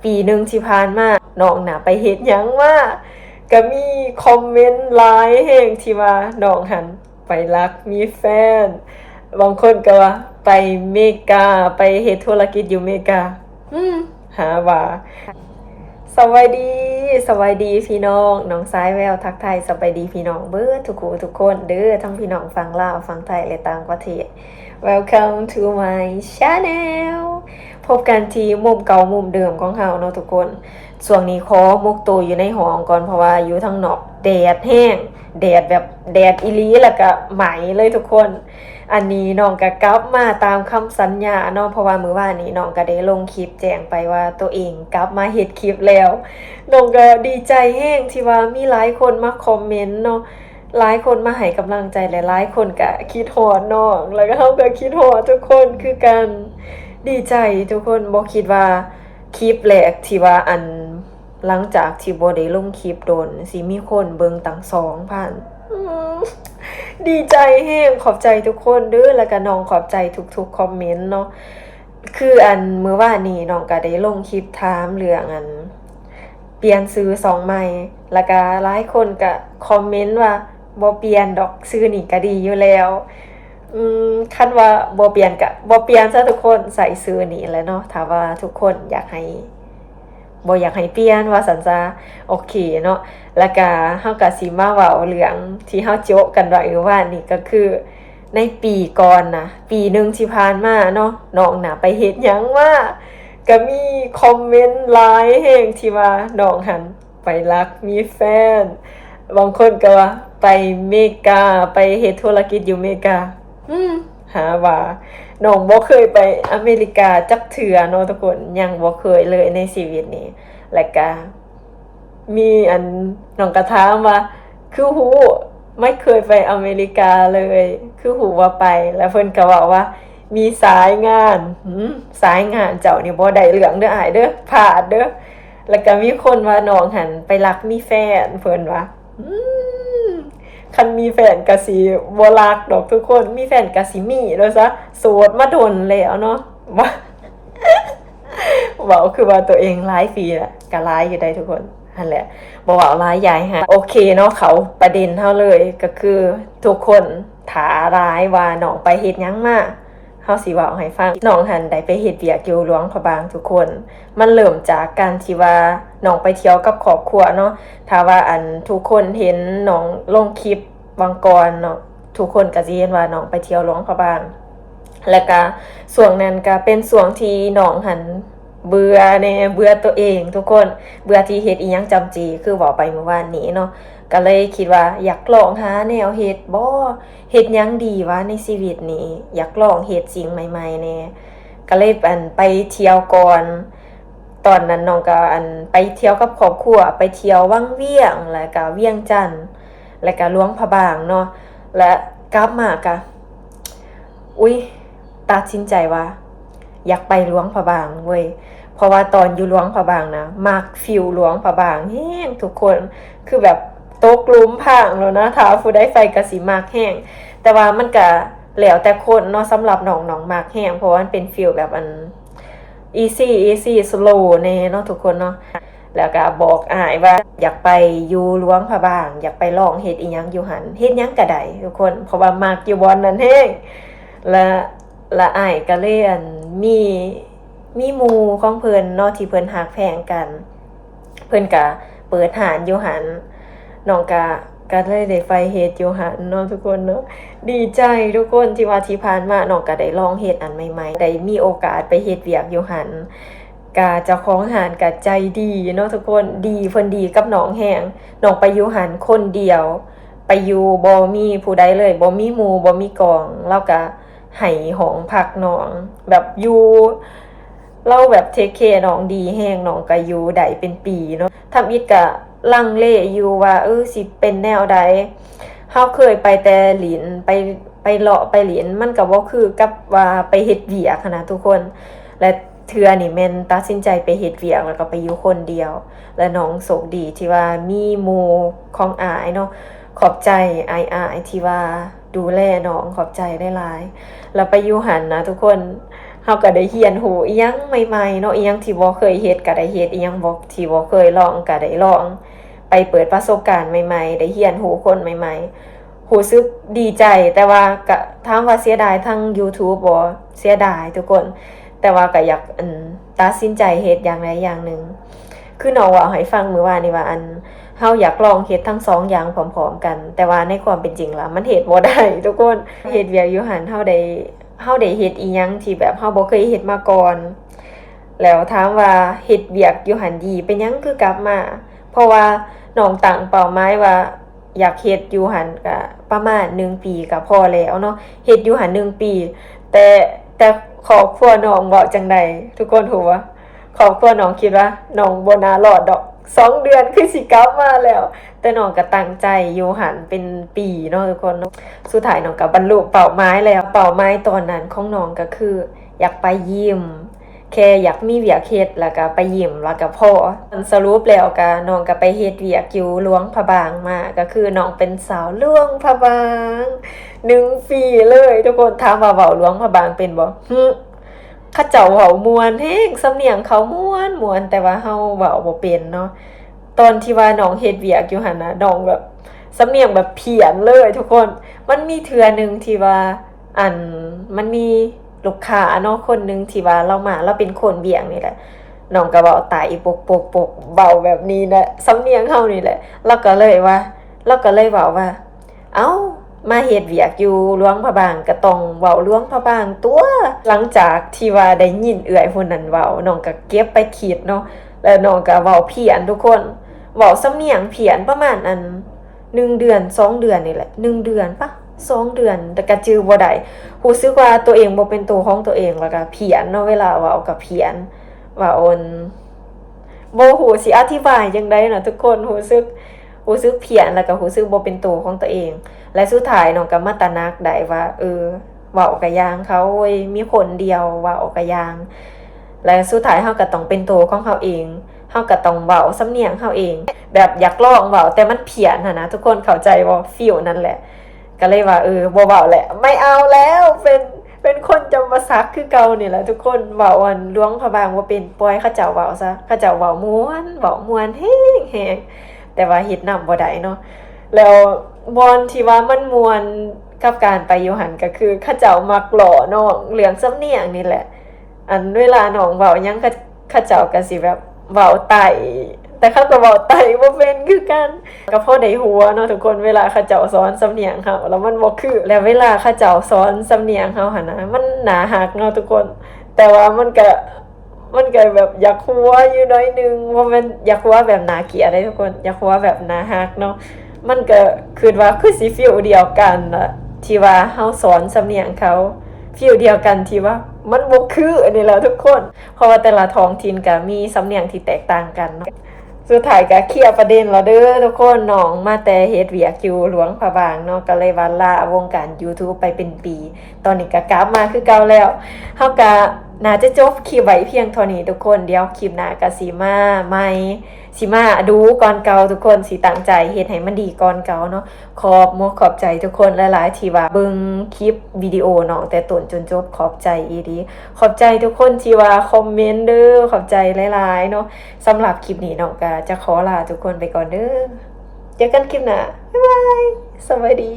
ປີໜຶ່ງທີ່ຜ່ານມາ ນ້ອງນະໄປເຮັດຫຍັງມາ? ກະມີຄອມເມັນຫຼາຍແຮງທີ່ວ່ານ້ອງຫັ້ນໄປລັກມີແຟນ, ບາງຄົນກໍວ່າໄປເມກາ, ໄປເຮັດທຸລະກິດຢູ່ເມກາ. ອືມ ຫາວ່າ. ສະບາຍດີ, ສະບາຍດີພີ່ນ້ອງ, ນ້ອງຊາຍແວວທັກທາຍສະບາຍດີພີ່ນ້ອງເບິດທຸກຜູ້ທຸກຄົນເດີ, ທັງພີ່ນ້ອງຝັ່ງລາວ, ຝັ່ງໄທ ແລະ ຕ່າງປະເທດ. Welcome to my channel. ພົບກັນທີ່ມຸມເກົ່າມຸມເດີມຂອງເຮົາເນາະທຸກຄົນ. ຊ່ວງນີ້ຂໍໝົກໂຕຢູ່ໃນຫ້ອງກ່ອນ ເພາະວ່າຢູ່ທາງນອກແດດແຮງ, ແດດແບບແດດອີ່ຫຼີ ແລ້ວກະໄໝເລີຍທຸກຄົນ. ອັນນີ້ນ້ອງກະກັບມາຕາມຄຳສັນຍາເນາະ, ເພາະວ່າມື້ວານນີ້ນ້ອງກະໄດ້ລົງຄລິບແຈ້ງໄປວ່າໂຕເອງກັບມາເຮັດຄລິບແລ້ວ. ນ້ອງກະດີໃຈແຮງທີ່ວ່າມີຫຼາຍຄົນມາຄອມເມັນເນາະ, ຫຼາຍຄົນມາໃຫ້ກຳລັງໃຈ ແລະ ຫຼາຍຄົນກະຄິດຮອດນ້ອງ, ແລ້ວກະເຮົາກະຄິດຮອດທຸກຄົນຄືກັນ. ດີໃຈທຸກຄົນ, ບໍ່ຄິດວ່າຄລິບແລກທີ່ວ່າ ອັນ ຫຼັງຈາກທີ່ບໍ່ໄດ້ລົງຄລິບດົນ ຊິມີຄົນເບິ່ງຕັ້ງສອງພັນ. ອືມ ດີໃຈແຮງ, ຂອບໃຈທຸກຄົນເດີ, ແລ້ວກະນ້ອງຂອບໃຈທຸກໆຄອມເມັນເນາະ. ຄືອັນມື້ວານນີ້ນ້ອງກະໄດ້ລົງຄລິບຖາມເລື່ອງອັນປ່ຽນຊື່ຊ່ອງໃໝ່, ແລ້ວກະຫຼາຍຄົນກະຄອມເມັນວ່າ ບໍ່ປ່ຽນດອກ, ຊື່ນີ້ກະດີຢູ່ແລ້ວ. ອືມ ຄັນວ່າບໍ່ປ່ຽນກະບໍ່ປ່ຽນຊະທຸກຄົນ, ໃຊ້ຊື່ນີ້ແຫຼະເນາະ, ຖ້າວ່າທຸກຄົນຢາກໃຫ້ ບໍ່ຢາກໃຫ້ປ່ຽນວ່າຊັ້ນຊະ. ໂອເຄເນາະ, ແລ້ວກະເຮົາກະຊິມາເວົ້າເລື່ອງທີ່ເຮົາໂຈະກັນໄວ້ມື້ວານນີ້ ກໍຄືໃນປີກ່ອນນະ, ປີໜຶ່ງທີ່ຜ່ານມາເນາະ, ນ້ອງນະໄປເຮັດຫຍັງມາ? ກະມີຄອມເມັນຫຼາຍແຮງທີ່ວ່ານ້ອງຫັ້ນໄປລັກມີແຟນ, ບາງຄົນກໍວ່າໄປເມກາ, ໄປເຮັດທຸລະກິດຢູ່ເມກາ. ອືມ ຫາວ່າ ນ້ອງບໍ່ເຄີຍໄປອາເມລິກາຈັກເທື່ອເນາະທຸກຄົນ, ຍັງບໍ່ເຄີຍເລີຍໃນຊີວິດນີ້. ແລ້ວກະມີອັນ ນ້ອງກະຖາມວ່າ ຄືຮູ້ ໄມ່ເຄີຍໄປອາເມລິກາເລີຍ, ຄືຮູ້ວ່າໄປ? ແລ້ວເພິ່ນກະເວົ້າວ່າ ມີສາຍງານ. ຫື ສາຍງານເຈົ້ານີ້ບໍ່ໄດ້ເລື່ອງເດີອ້າຍເດີ, ພາດເດີ. ແລ້ວກະມີຄົນວ່ານ້ອງຫັ້ນໄປລັກມີແຟນ, ເພິ່ນວ່າ ອືມ ຄັນມີແຟນກະຊິບໍ່ລັກດອກທຸກຄົນ, ມີແຟນກະຊິມີໂລດຊະ, ໂສດມາດົນແລ້ວເນາະ. ເວົ້າ ເວົ້າຄືວ່າໂຕເອງຫຼາຍປີລະ, ກະຫຼາຍຢູ່ໃດ໋ທຸກຄົນ. ຫັ້ນແຫຼະ ບໍ່ເວົ້າຫຼາຍຢາຍຫາ. ໂອເຄເນາະ, ເຂົ້າປະເດັນເຮົາເລີຍ, ກໍຄືທຸກຄົນຖາມຫຼາຍວ່ານ້ອງໄປເຮັດຫຍັງມາ. ເຮົາຊິເວົ້າໃຫ້ຟັງ. ນ້ອງຫັ້ນໄດ້ໄປເຮັດວຽກຢູ່ຫຼວງພະບາງທຸກຄົນ. ມັນເລີ່ມຈາກການທີ່ວ່ານ້ອງໄປທ່ຽວກັບຄອບຄົວເນາະ. ຖ້າວ່າອັນທຸກຄົນເຫັນນ້ອງລົງຄລິບບາງກ່ອນເນາະ, ທຸກຄົນກໍຊິເຫັນວ່ານ້ອງໄປທ່ຽວຫຼວງພະບາງ. ແລ້ວກະຊ່ວງນັ້ນກະເປັນຊ່ວງທີ່ນ້ອງຫັ້ນເບື່ອແດ່, ເບື່ອໂຕເອງທຸກຄົນ, ເບື່ອທີ່ເຮັດອີ່ຫຍັງຈຳເຈ ຄືເວົ້າໄປມື້ວານນີ້ເນາະ. ກໍເລີຍຄິດວ່າຢາກລອງຫາແນວເຮັດບໍ? ເຮັດຫຍັງດີວະໃນຊີວິດນີ້? ຢາກລອງເຮັດສິ່ງໃໝ່ໆແດ່. ກໍເລີຍ ອັນ ໄປທ່ຽວກ່ອນ. ຕອນນັ້ນນ້ອງກໍ ອັນ ໄປທ່ຽວກັບຄອບຄົວ, ໄປທ່ຽວວັງວຽງ ແລ້ວກໍວຽງຈັນ ແລ້ວກໍຫຼວງພະບາງເນາະ. ແລະ ກັບມາກໍ ອຸ້ຍ ຕັດສິນໃຈວ່າຢາກໄປຫຼວງພະບາງເວີຍ, ເພາະວ່າຕອນຢູ່ຫຼວງພະບາງນະ ມັກຟີວຫຼວງພະບາງແຮງທຸກຄົນ, ຄືແບບຕົກຫຼຸມພາງໂລດນະ, ຖ້າຜູ້ໃດໄປກໍຊິມັກແຮງ. ແຕ່ວ່າມັນກະແລ້ວແຕ່ຄົນເນາະ, ສຳລັບນ້ອງ ນ້ອງມັກແຮງ ເພາະວ່າມັນເປັນຟີວແບບ ອັນ ອີຊີ ອີຊີ ສະໂລແດ່ເນາະທຸກຄົນເນາະ. ແລ້ວກະບອກອ້າຍວ່າຢາກໄປຢູ່ຫຼວງພະບາງ, ຢາກໄປລອງເຮັດອີ່ຫຍັງຢູ່ຫັ້ນ, ເຮັດຫຍັງກະໄດ້ທຸກຄົນ, ເພາະວ່າມັກຢູ່ບ່ອນນັ້ນແຮງ. ລະ ລະອ້າຍກະເລີຍ ອັນ ມີ ມີໝູ່ຂອງເພິ່ນເນາະ ທີ່ເພິ່ນຮັກແພງກັນ, ເພິ່ນກະເປີດຮ້ານຢູ່ຫັ້ນ. ນ້ອງກະ ກະເລີຍໄດ້ໄປເຮັດຢູ່ຫັ້ນເນາະທຸກຄົນເນາະ. ດີໃຈທຸກຄົນ ທີ່ວ່າທີ່ຜ່ານມານ້ອງກະໄດ້ລອງເຮັດອັນໃໝ່ໆ, ໄດ້ມີໂອກາດໄປເຮັດວຽກຢູ່ຫັ້ນ. ກະເຈົ້າຂອງຮ້ານກະໃຈດີເນາະທຸກຄົນ, ດີ ເພິ່ນດີກັບນ້ອງແຮງ. ນ້ອງໄປຢູ່ຫັ້ນຄົນດຽວ, ໄປຢູ່ບໍ່ມີຜູ້ໃດເລີຍ, ບໍ່ມີໝູ່ ບໍ່ມີກອງ, ລາວກະໃຫ້ຫ້ອງພັກນ້ອງ, ແບບຢູ່ ລາວແບບເທກແຄນ້ອງດີແຮງ, ນ້ອງກະຢູ່ໄດ້ເປັນປີເນາະ. ທຳອິດກະລັງເລຢູ່ວ່າ ເອີ ຊິເປັນແນວໃດ, ເຮົາເຄີຍໄປແຕ່ຫຼິ້ນ ໄປ ໄປເລາະໄປຫຼິ້ນ, ມັນກະບໍ່ຄືກັບວ່າໄປເຮັດວຽກຫັ້ນນະທຸກຄົນ. ແລະ ເທື່ອນີ້ແມ່ນຕັດສິນໃຈໄປເຮັດວຽກ ແລ້ວກໍໄປຢູ່ຄົນດຽວ. ແລະ ນ້ອງໂຊກດີທີ່ວ່າມີໝູ່ຂອງອ້າຍເນາະ, ຂອບໃຈອ້າຍໆທີ່ວ່າດູແລນ້ອງ, ຂອບໃຈຫຼາຍໆ. ແລ້ວໄປຢູ່ຫັ້ນນະທຸກຄົນ, ເຮົາກໍໄດ້ຮຽນຮູ້ອີ່ຫຍັງໃໝ່ໆເນາະ, ອີ່ຫຍັງທີ່ບໍ່ເຄີຍເຮັດກໍໄດ້ເຮັດ, ອີ່ຫຍັງບໍ່ ທີ່ບໍ່ເຄີຍລອງກໍໄດ້ລອງ, ໄປເປີດປະສົບການໃໝ່ໆ, ໄດ້ຮຽນຮູ້ຄົນໃໝ່ໆ. ຮູ້ສຶກດີໃຈ, ແຕ່ວ່າກະ ຖາມວ່າເສຍດາຍທາງ YouTube ບໍ່? ເສຍດາຍທຸກຄົນ, ແຕ່ວ່າກະຢາກ ອັນ ຕັດສິນໃຈເຮັດຢ່າງໃດຢ່າງໜຶ່ງ. ຄືນ້ອງເວົ້າໃຫ້ຟັງມື້ວານນີ້ວ່າ ອັນ ເຮົາຢາກລອງເຮັດທັງສອງຢ່າງພ້ອມໆກັນ, ແຕ່ວ່າໃນຄວາມເປັນຈິງລະມັນເຮັດບໍ່ໄດ້ທຸກຄົນ. ເຮັດວຽກຢູ່ຫັ້ນ ເຮົາໄດ້ ເຮົາໄດ້ເຮັດອີ່ຫຍັງທີ່ແບບເຮົາບໍ່ເຄີຍເຮັດມາກ່ອນ. ແລ້ວຖາມວ່າເຮັດວຽກຢູ່ຫັ້ນດີ ເປັນຫຍັງຄືກັບມາ? ເພາະວ່ານ້ອງຕັ້ງເປົ້າໝາຍວ່າ ຢາກເຮັດຢູ່ຫັ້ນກະປະມານໜຶ່ງປີກະພໍແລ້ວເນາະ, ເຮັດຢູ່ຫັ້ນໜຶ່ງປີ. ແຕ່ ແຕ່ຄອບຄົວນ້ອງເວົ້າຈັ່ງໃດ ທຸກຄົນຮູ້ບໍ່? ຄອບຄົວນ້ອງຄິດວ່ານ້ອງບໍ່ໜ້າລອດດອກ, ສອງເດືອນຄືຊິກັບມາແລ້ວ. ແຕ່ນ້ອງກະຕັ້ງໃຈຢູ່ຫັ້ນເປັນປີເນາະທຸກຄົນເນາະ. ສຸດທ້າຍນ້ອງກະບັນລຸເປົ້າໝາຍແລ້ວ. ເປົ້າໝາຍຕອນນັ້ນຂອງນ້ອງກະຄື ຢາກໄປຍິມ, ແຄ່ຢາກມີວຽກເຮັດ ແລ້ວກະໄປຍິມ ແລ້ວກະພໍ. ສະຫຼຸບແລ້ວກະ ນ້ອງກະໄປເຮັດວຽກຢູ່ຫຼວງພະບາງມາ, ກະຄືນ້ອງເປັນສາວຫຼວງພະບາງໜຶ່ງປີເລີຍທຸກຄົນ. ຖາມວ່າເວົ້າຫຼວງພະບາງເປັນບໍ່? ຫຶ ເຂົາເຈົ້າເວົ້າມ່ວນແຮງ, ສຳນຽງເຂົາມ່ວນໆ, ແຕ່ວ່າເຮົາເວົ້າບໍ່ເປັນເນາະ. ຕອນທີ່ວ່ານ້ອງເຮັດວຽກຢູ່ຫັ້ນນະ ນ້ອງແບບ ສຳນຽງແບບພຽນເລີຍທຸກຄົນ. ມັນມີເທື່ອໜຶ່ງທີ່ວ່າ ອັນ ມັນມີລູກຄ້າເນາະ ຄົນໜຶ່ງທີ່ວ່າລາວມາ ລາວເປັນຄົນວຽງນີ້ແຫຼະ, ນ້ອງກໍເວົ້າໄຕ້ປົກໆໆ ເວົ້າແບບນີ້ແຫຼະ ສຳນຽງເຮົານີ້ແຫຼະ. ລາວກໍເລີຍວ່າ ລາວກໍເລີຍເວົ້າວ່າ ເອົ້າ ມາເຮັດວຽກຢູ່ຫຼວງພະບາງກໍຕ້ອງເວົ້າຫຼວງພະບາງຕົວະ. ຫຼັງຈາກທີ່ວ່າໄດ້ຍິນເອື້ອຍຜູ້ນັ້ນເວົ້າ ນ້ອງກໍເກັບໄປຄິດເນາະ, ແລ້ວນ້ອງກໍເວົ້າພຽນທຸກຄົນ, ເວົ້າສຳນຽງພຽນປະມານ ອັນ ໜຶ່ງເດືອນ ສອງເດືອນນີ້ແຫຼະ, ໜຶ່ງເດືອນປະ ສອງເດືອນ ແຕ່ກະຈື່ບໍ່ໄດ້. ຮູ້ສຶກວ່າຕົວເອງບໍ່ເປັນໂຕຂອງຕົວເອງ ແລ້ວກະພຽນເນາະ, ເວລາເວົ້າກະພຽນ ເວົ້າ ອັນ ບໍ່ຮູ້ຊິອະທິບາຍຈັ່ງໃດນະທຸກຄົນ. ຮູ້ສຶກ ຮູ້ສຶກພຽນ ແລ້ວກະຮູ້ສຶກບໍ່ເປັນໂຕຂອງຕົວເອງ. ແລະ ສຸດທ້າຍນ້ອງກະມາຕະໜັກໄດ້ວ່າ ເອີ ເວົ້າກະຢ່າງເຂົາເວີຍ, ມີຄົນດຽວເວົ້າກະຢ່າງ. ແລະ ສຸດທ້າຍເຮົາກໍຕ້ອງເປັນໂຕຂອງເຮົາເອງ, ເຮົາກໍຕ້ອງເວົ້າສຳນຽງເຮົາເອງ. ແບບຢາກລອງເວົ້າ ແຕ່ມັນພຽນຫັ້ນນະ ທຸກຄົນເຂົ້າໃຈບໍ່? ຟີລນັ້ນແຫຼະ. ກໍເລີຍວ່າ ເອີ ບໍ່ເວົ້າແຫຼະ, ໄມ່ເອົາແລ້ວ, ເປັນ ເປັນຄົນຈຳປາສັກຄືເກົ່ານີ້ແຫຼະທຸກຄົນ. ເວົ້າ ອັນ ຫຼວງພະບາງບໍ່ເປັນ, ປ່ອຍເຂົາເຈົ້າເວົ້າຊະ, ເຂົາເຈົ້າເວົ້າມ່ວນ, ເວົ້າມ່ວນແຮງໆ, ແຕ່ວ່າເຮັດນຳບໍ່ໄດ້ເນາະ. ແລ້ວບ່ອນທີ່ວ່າມັນມ່ວນກັບການໄປຢູ່ຫັ້ນ ກໍຄືເຂົາເຈົ້າມັກລໍ້ນ້ອງເລື່ອງສຳນຽງນີ້ແຫຼະ. ອັນເວລານ້ອງເວົ້າຫຍັງ ເຂົາ ເຂົາເຈົ້າກໍຊິແບບເວົ້າໃຕ້, ແຕ່ເຂົາກໍເວົ້າໃຕ້ບໍ່ເປັນຄືກັນ. ກໍພໍໄດ້ຫົວເນາະທຸກຄົນ, ເວລາເຂົາເຈົ້າສອນສຳນຽງເຮົາ ແລ້ວມັນບໍ່ຄື, ແລ້ວເວລາເຂົາເຈົ້າສອນສຳນຽງເຮົາຫັ້ນນະ ມັນໜ້າຮັກເນາະທຸກຄົນ, ແຕ່ວ່າມັນກໍ ມັນກໍແບບຢາກຫົວຢູ່ໜ້ອຍໜຶ່ງ, ບໍ່ແມ່ນຢາກຫົວແບບໜ້າກຽດເດ້ທຸກຄົນ, ຢາກຫົວແບບໜ້າຮັກເນາະ. ມັນກໍຄິດວ່າຄືຊິຟີລດຽວກັນນະ ທີ່ວ່າເຮົາສອນສຳນຽງເຂົາ, ຟີລດຽວກັນທີ່ວ່າມັນບໍ່ຄືນີ້ແຫຼະທຸກຄົນ, ເພາະວ່າແຕ່ລະທ້ອງຖິ່ນກໍມີສຳນຽງທີ່ແຕກຕ່າງກັນເນາະ. ສຸດທ້າຍກໍເຄລຍປະເດັນແລ້ວເດີທຸກຄົນ, ນ້ອງມາແຕ່ເຮັດວຽກຢູ່ຫຼວງພະບາງເນາະ, ກໍເລີຍວ່າລາວົງການ YouTube ໄປເປັນປີ. ຕອນນີ້ກໍກັບມາຄືເກົ່າແລ້ວ. ເຮົາກໍໜ້າຈະຈົບຄລິບໄວ້ພຽງເທົ່ານີ້ທຸກຄົນ. ດຽວຄລິບໜ້າກໍຊິມາໃໝ່, ຊິມາດຸກວ່າເກົ່າທຸກຄົນ, ຊິຕັ້ງໃຈເຮັດໃຫ້ມັນດີກວ່າເກົ່າເນາະ. ຂອບມົກຂອບໃຈທຸກຄົນຫຼາຍໆ ທີ່ວ່າເບິ່ງຄລິບວິດີໂອນ້ອງແຕ່ຕົ້ນຈົນຈົບ. ຂອບໃຈອີ່ຫຼີ. ຂອບໃຈທຸກຄົນທີ່ວ່າຄອມເມັນເດີ. ຂອບໃຈຫຼາຍໆເນາະ. ສຳລັບຄລິບນີ້ນ້ອງກໍຈະຂໍລາທຸກຄົນໄປກ່ອນເດີ. ເຈີກັນຄລິບໜ້າ. ບາຍບາຍ. ສະບາຍດີ.